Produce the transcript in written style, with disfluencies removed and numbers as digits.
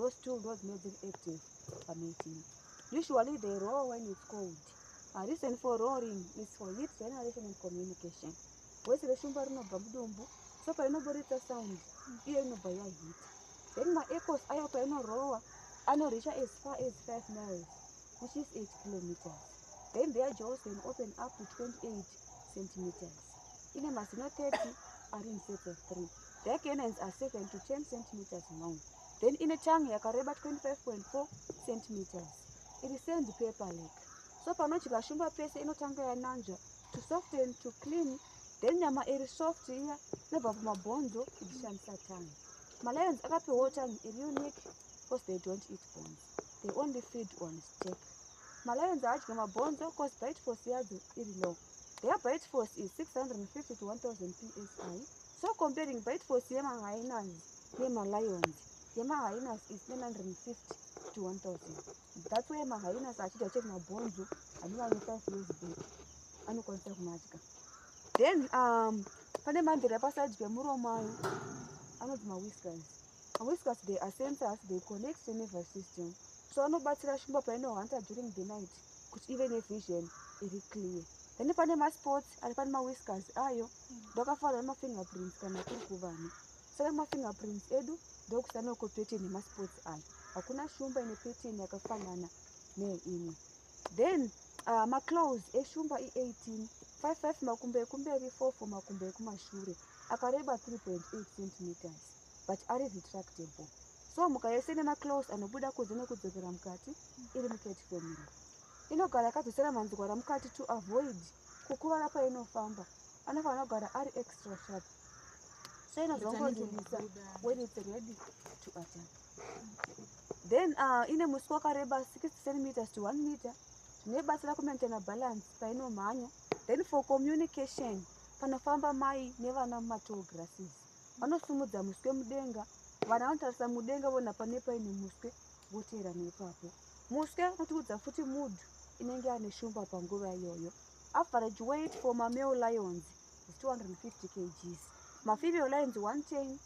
Those two ndo dzinenge dziri active pamating. Usually they roar when it's cold. A reason for roaring is for heat generation and communication. Voice reshumba rinobva mudumbu, so painoburitsa sound iyo inobva yahita. Then maechoes ayo painorowa anoreacha as far as 5 miles, which is 8 kilometers. Then their jaws can open up to 28 centimeters. Ine mazino 30 ari in sets of 3. Their canines are 7 to 10 centimeters long. Then ine tongue yakareba 25.4 centimeters. Iri sandpaper like. So panodya shumba pese inotanga yananzva to soften, to clean. Then nyama iri soft iya inobva pamabhonzo ichishandisa tongue. Malions akapiwawo tongue iri unique because they don't eat bones. They only feed on steak. Malions haadyi mabhonzo cause bite force yadzo iri low. Their bite force is 650 to 1000 psi. So comparing bite force yemahyenas nemalions, yemahyenas is 950 to 1000. That's why mahyenas achidya chete mabhonzo anova ane 5 years back anokwanisa kumadya. Then pane mamvere paside pemuromo ayo anonzi mawhiskers. Mawhiskers, they are sensors. They connect to nervous system, so anobatsira shumba painohunta during the night kuti ive nevision iri clear. Then pane maspots ari pane mawhiskers ayo, ndoakafanana nemafingerprints kana kuri kuvanhu. Saka mafingerprints edu ndokusiyana pattern yemaspots ayo. Hakuna shumba ine pattern yakafanana neimwe. Then maclaws eshumba i18, 55 makumbo ekumberi, 44 makumbo ekumashure, akareba 3.8 centimeters, but ari retractable. So mhuka yese ine maclaws anobuda kunze nekudzokera mukati iri mucat family. Inogara yakadzosera manzwara mukati to avoid kukuvara painofamba. Anofanira kugara ari extra sharp, so inozongoreleasa when it's ready to attack. Then ine muswe wakareba 60 centimeters to 1 meter, zvinoibatsira kumaintaina balance painomhanya. Then for communication, panofamba mai nevana mumatall grasses, vanosumudza muswe mudenga. Vana vanotarisa mudenga vona pane paine muswe, voteera neipapo. Muswe unotiudza futi mood inenge ane shumba panguva iyoyo. Average weight for mamale lions is 250 kgs, mafemale lions 110.